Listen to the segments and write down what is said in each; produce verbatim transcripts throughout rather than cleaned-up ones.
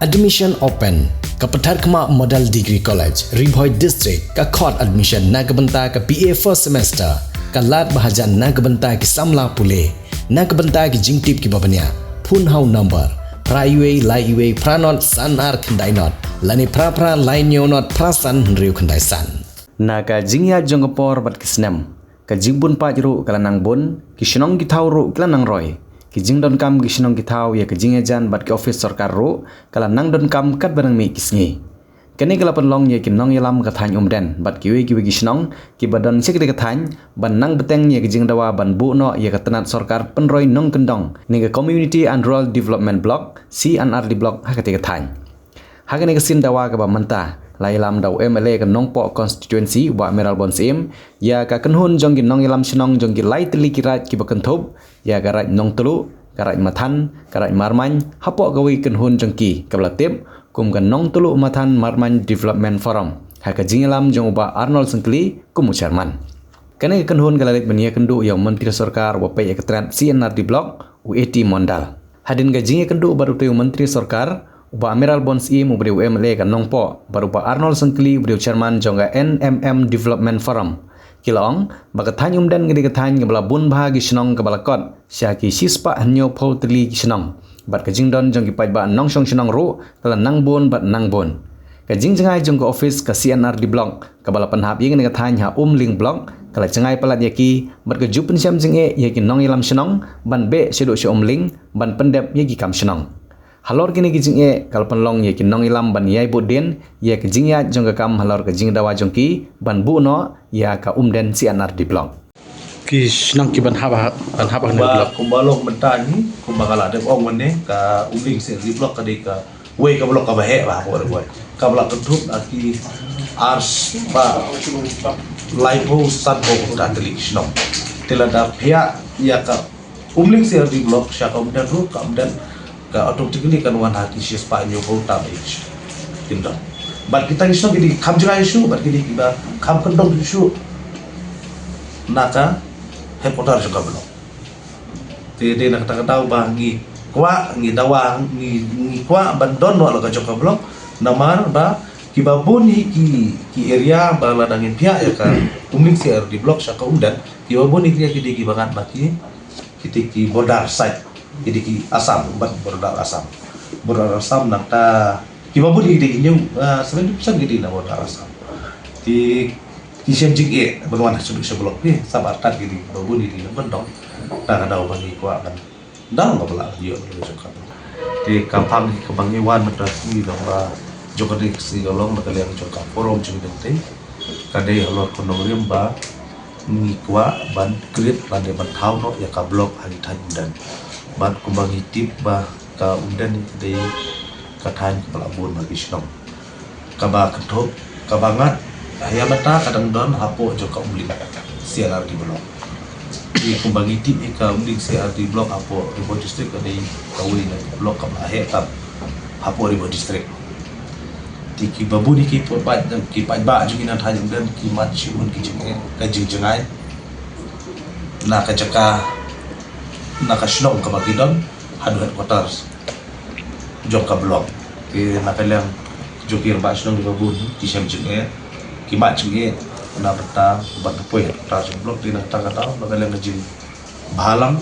Admission open. Ka Patharkhmah Model Degree College, Ri Bhoi District, ka khot admission na ka bynta ka B A first semester. Ka lad ba hajan na ka bynta ki samla pule. Na ka bynta ki jingtip kiba bniah, phone ha u number phra wei lai wei phra not san ar khyndai not lane phra phra lai hynñiew not phra san hynriew khyndai san. Na ka jingïaid jong ka por bad ki snem, ka jingbun paid ruh ka la nang bun, ki shnong ki thaw ruh ki la nang roi. Ki jingdonkam ki shnong ki thaw ïa ka jingïajan bad ki ophis sorkar ruh ka la nang donkam katba nang mih ki sngi. Kane ka la pynlong ïa ki nongïalam ka thaiñ Umden bad kiwei kiwei ki shnong kiba don sha katei ka thaiñ ban nang bteng ïa ka jingdawa ban buh noh ïa ka tnat sorkar pynroi nongkyndong ne ka Community and Rural Development Block, C and R D Block, ha katei ka thaiñ. Ha kane ka sien dawa kaba mynta, la ïalam da u M L A ka Nongpoh Constituency, u Bah Mayral Born Syiem, ïa ka kynhun jong ki nongïalam shnong jong ki lai tylli ki raid kiba kynthup ïa ka raid Nongtluh, ka raid Mathan, ka raid Marmain, hapoh kawei ka kynhun jong ki kaba la tip kum ka Nongtluh Mathan Marmain Development Forum, ha ka jingïalam jong u Bah Arnold Syngkli kum u chairman. Kane ka kynhun ka la leit ban ïakynduh ïa u Myntri Sorkar uba peit ïa ka tnat C and R D Block, u A T Mondal. Hadien ka jingïakynduh bad utei u Myntri Sorkar, u Bah Mayral Born Syiem uba dei u M L A ka Nongpoh bad u Bah Arnold Syngkli uba dei u chairman jong ka N M M Development Forum, ki la ong ba ka thaiñ Umden ka dei ka thaiñ kaba la bun bha ki shnong kaba la kot sha ki shispah hynñiewphew tylli ki shnong. Bad ka jingdon jong ki paidbah nongshong shnong ruh ka la nang bun bad nang bun. Ka jingjngai jong ka ophis ka C and R D Block kaba la pynhap ïa kane ka thaiñ ha Umling Block ka la jngai palat ïa ki bad ka ju pynshem jingeh ïa ki nongïalam shnong ban beh shaduh sha Umling ban pyndep ïa ki kam shnong. Halor kine ki jingeh ka la pynlong ïa ki nongïalam ban ïai bud dien ïa ka jingïaid jong ka kam halor ka jingdawa jong ki ban buh noh ïa ka Umden C and R D Block. Ki shnong ki ban hap ha, ban hap ha kane ka block. Kumba long mynta hi, kumba ka la dep ong mynne, ka Umling C R D Block ka dei kawei ka block kaba heh bha hapoh Ri Bhoi. Kaba la kynthup da ki arspah laiphew sanphew tylli ki shnong. Te lada phiah ïa ka Umling C R D Block sha ka Umden ruh, ka Umden ka automatically kan wan ha ki shispah hynñiewphew tam each. Ki don. Bad kita ki shnong ki dei kham jngai shuh, bad ki dei kiba kham kyndong shuh na ka headquarter jong ka block. Te dei na kata ka daw ba ngi kwah, ngi dawa, ngi, ngi kwah ban don noh la ka jong ka block. Namar ba kiba bun hi ki, ki area ba lada ngin phiah ïa ka Umling C R D Block sha ka Umden, kiba bun hi ki area ki dei kiba ngat ba ki kita ki border side, kita ki Assam, bad border Assam. Border Assam nangta kiba bun kita ki hynñiew, ah, seventy percent kita na border Assam. Ki, ki shem jingeh ban wan ha sha block ki, sab artat kita kiba bun kita na ban dong. Na ka daw ba ngi kwah ban dang ba la ïoh ka jong ka. Te ka phang kaba ngi wan mynta ki dang ba jong ka dei ka sngi ka long na ka liang jong ka forum jong ka dei. Ka dei halor ka nongrim ba ngi kwah ban create lane ban thaw noh ïa ka block ha ki thaiñ Umden. Bad kumba ngi tip ba ka Umden ka dei ka thaiñ kaba la bun ha ki shnong. Kaba kynthup, kaba ngat, ha ïa mynta ka dang don hapoh jong ka Umling C R D Block. Te kumba ngi tip ïa ka Umling C R D Block hapoh Ri Bhoi District ka dei kawei na ki block kaba heh tam hapoh Ri Bhoi District. Te kiba bun ïa ki paidbah, ki paidbah jong ngi na thaiñ Umden ki mad shibun ki jingeh, ka jingjngai na ka jaka, na ka shnong kaba ki don haduh headquarters jong ka block. Te na ka liang jong ki rangbah shnong kiba bun ki shem jingeh, ki mad jingeh na bynta ban poi headquarters jong block. Te na kata ka daw na ka liang ka jingbhalang,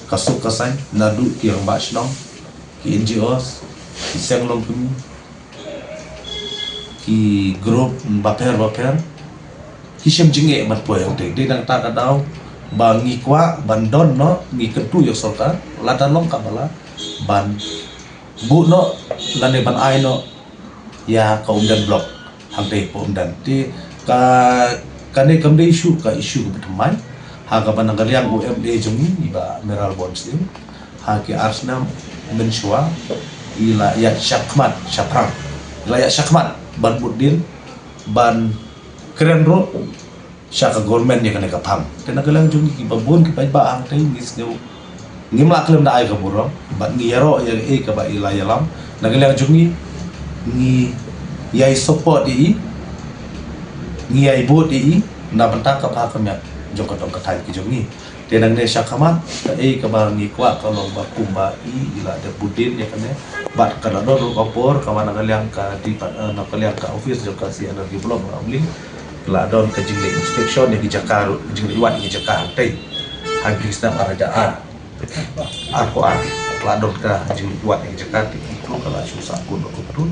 ka suk ka saiñ naduh ki rangbah shnong, ki N G Os, ki seng longkmie, ki group bapher bapher ki shem jingeh ban poi hangtei. Dei na kata ka daw ba ngi kwah ban don noh, ngi kyntu ïa sorkar lada long kaba lah ban buh noh lane ban ai noh ïa ka Umden Block hangtei hapoh Umden. Te ka, kane kam dei issue, ka issue kaba thymmai ha kaba na ka liang u M L A jong ngi, i Bah Mayral Born Syiem, ha ki ar snem mynshuwa i la ïaid shakhmat shaphrang, i la ïaid shakhmat ban bud dien, ban kren ruh sha ka government ïa kane ka phang. Te na ka liang jong ngi kiba bun ki paidbah hangtei ngi sngew ngim lah khlem da ai ka burom bad ngi ïaroh ïa kaei kaba i la ïalam. Na ka liang jong ngi ngi ïai support ïa i, ngi ïai bud ïa i na bynta ka bha ka miat jong ka dong ka thaiñ ka jong ngi. Te nangne shakhmat, kaei kaba ngi kwah ka long ba kumba i, i la dep bud din ïa kane. Bad ka la don ruh ka por kaba na ka liang ka depart-, eh, na ka liang ka office jong ka C and R D Block Umling, ka la don ka jingleit inspection ïa ki jaka ruh, jingleit wad ïa ki jaka hangtei. Ha ka snap ar hajar ar, arphew ar, ka la don ka jingleit wad ïa ki jaka, te kito ka la shu sah kut ruh kumto.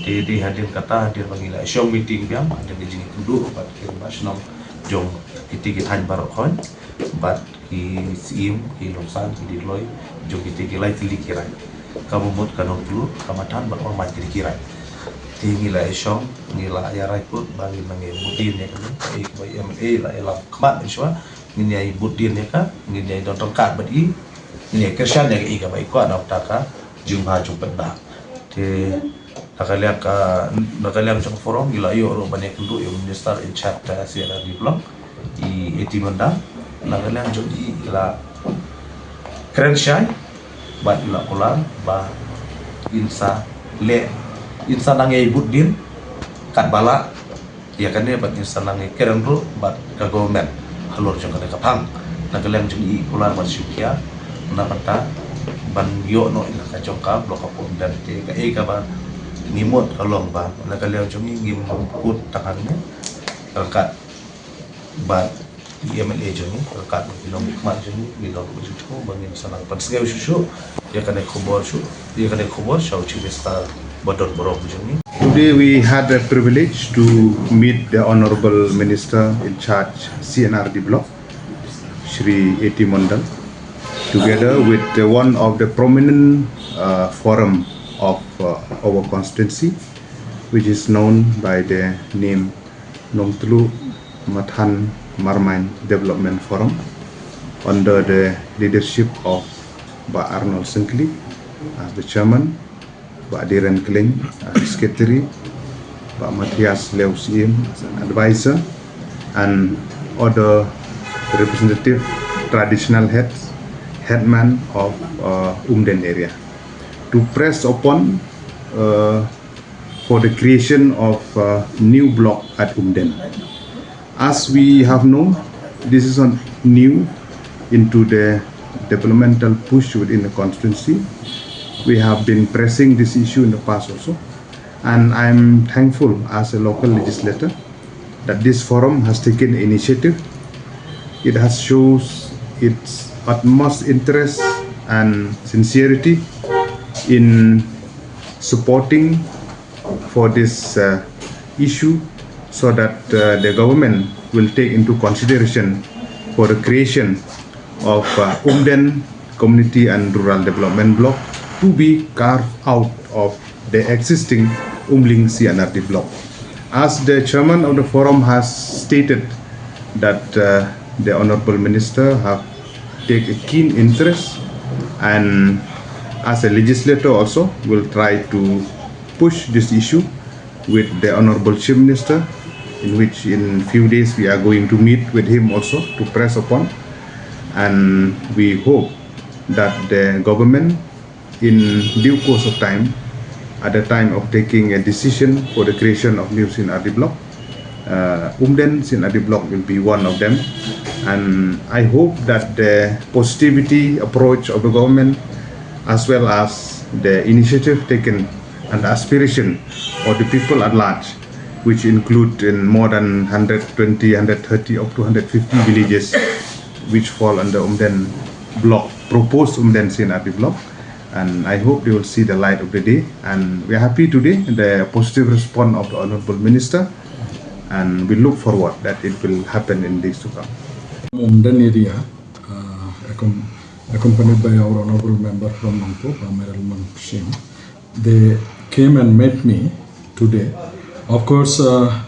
Te dei hadien kata, hadien ba ngi la shong meeting biang, hadien ka jingïakynduh bad ki rangbah shnong jong kiti ki thaiñ baroh khoit, bad ki Syiem, ki Nongsan, ki Dieng Loi, jong kiti ki lai tylli ki raid. Kaba mut ka Nongtluh, ka Mathan bad Marmain, kiti ki raid. Te ngi la ïashong, ngi la ïarai kut ba ngin nang ïa bud din ïa kane, kaei kaba i M L A la ïalam khmat mynshuwa, ngin ïa bud din ïa ka, ngin ïa don ryngkat bad i, ngin ïa kyrshan ïa kaei kaba i kwah na ka bynta ka jingbha jingpynbha. Te na ka liang ka, na ka liang jong forum, ngi la ïoh ruh ban ïakynduh ïa u Minister in charge ka C and R D Block, i A T Mundal. Na ka liang jong i, i la kren shai bad i la kular ba in sa leh, in sa nang ïa bud din katba lah ïa kane, bad in sa nang ïa kren ruh bad ka government halor jong kane ka phang. Na ka liang jong i, i kular bad shu khia na ka bynta ban ïoh noh ïa ka jong ka block ka pom dan te, kaei kaba ngi mut ka long ba na ka liang jong i ngim kut tang hangne ryngkat bad i M L A jong i, ryngkat bad ki nongmihkhmat jong i, ngi don ruh ka jingthmu ba ngin sa nang pynsngew shuh shuh ïa kane ka khubor shuh, ïa kane ka khubor sha u Chief Minister ba don burom jong i. Today we had a privilege to meet the Honorable Minister in charge C and R D Block, Shri A T Mundal, together with the one of the prominent, uh, forum of, uh, our constituency, which is known by the name Nongtluh Mathan Marmain Development Forum, under the leadership of Bah Arnold Syngkli as the chairman, Bah Diren Kling as the secretary, Bah Matthias Lew Syiem as an advisor, and other representative traditional heads, headman of, uh, Umden area, to press upon, uh, for the creation of, uh, new block at Umden. As we have known, this is a new into the developmental push within the constituency. We have been pressing this issue in the past also, and I'm thankful as a local legislator that this forum has taken initiative. It has shows its utmost interest and sincerity in supporting for this, uh, issue, so that, uh, the government will take into consideration for the creation of, uh, Umden Community and Rural Development Block to be carved out of the existing Umling C and R D Block. As the chairman of the forum has stated that, uh, the Honorable Minister have take a keen interest, and as a legislator also will try to push this issue with the Honorable Chief Minister, in which in few days we are going to meet with him also to press upon, and we hope that the government in due course of time, at the time of taking a decision for the creation of new C and R D block, uh, Umden C and R D block will be one of them. And I hope that the positivity approach of the government, as well as the initiative taken and the aspiration of the people at large, which include in more than hundred twenty, hundred thirty, up to hundred fifty villages which fall under Umden block, proposed Umden C and R D block. And I hope they will see the light of the day. And we are happy today, the positive response of the Honorable Minister. And we look forward that it will happen in days to come. Umden area, uh, accom-, accompanied by our Honorable Member from Nongpoh, Bah Mayralmon Syiem. They came and met me today. Of course, uh,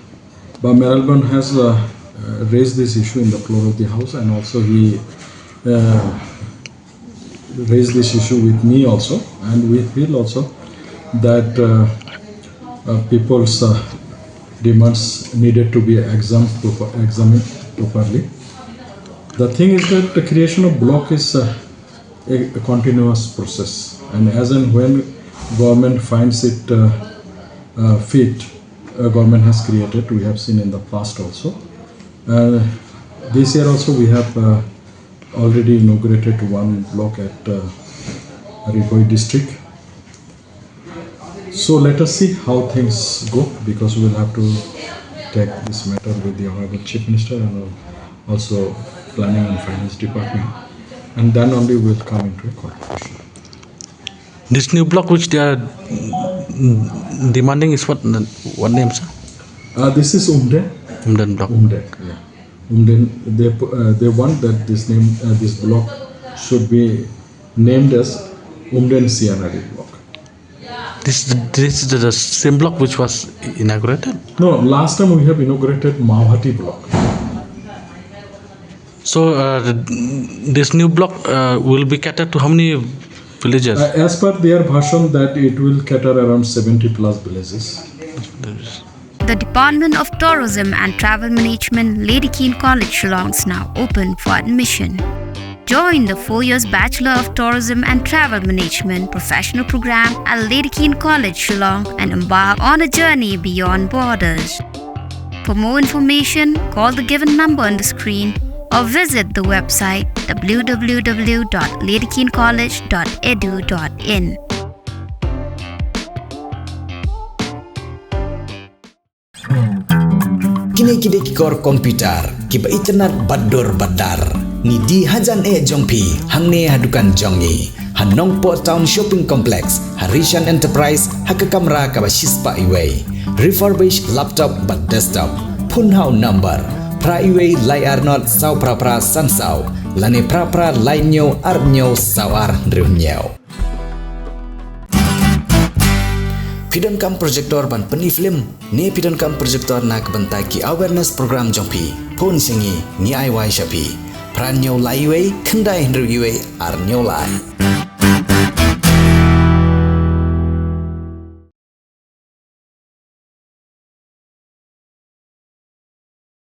Bah Mayralmon has, uh, uh, raised this issue in the floor of the House, and also he, uh, raised this issue with me also, and we feel also that, uh, uh, people's, uh, demands needed to be examined proper-, examined properly. The thing is that the creation of block is, uh, a, a continuous process, and as and when government finds it, uh, uh, fit, uh, government has created. We have seen in the past also. Uh, this year also we have, uh, Already inaugurated one block at uh, Ri Bhoi district. So let us see how things go, because we will have to take this matter with the Honorable Chief Minister and also Planning and Finance Department, and then only we will come into a conclusion. This new block which they are mm, demanding is what, what name, sir? Uh, this is Umden. Umden block. Umden, yeah. Umden, they, pu- uh, they want that this name, uh, this block should be named as Umden C N R D block. This, this is the same block which was inaugurated. No, last time we have inaugurated Mawhati block. So uh, this new block uh, will be catered to how many villages? Uh, as per their version, that it will cater around seventy plus villages. The Department of Tourism and Travel Management, Lady Keane College, Shillong, is now open for admission. Join the four years Bachelor of Tourism and Travel Management professional program at Lady Keane College, Shillong, and embark on a journey beyond borders. For more information, call the given number on the screen or visit the website w w w dot lady keane college dot e d u dot in. Kine ki dei ki kor komputar kiba itynnad bad dur bad dar. Ngi die hajan eh jong phi hangne ha dukan jong ngi ha Nongpoh Town Shopping Complex, ha Rishan Enterprise, ha ka kamra kaba shispah iwei. Refurbished laptop bad desktop. Phone ha u number phra iwei lai ar not saw phra phra san saw lane phra phra lai hynñiew ar hynñiew saw ar hynriew hynñiew. Phi donkam projector ban pyni film ne phi donkam projector na ka bynta ki awareness program jong phi? Phone sha ngi, ngi ai wai sha phi. Phra hynñiew lai iwei khyndai hynriew iwei ar hynñiew lai.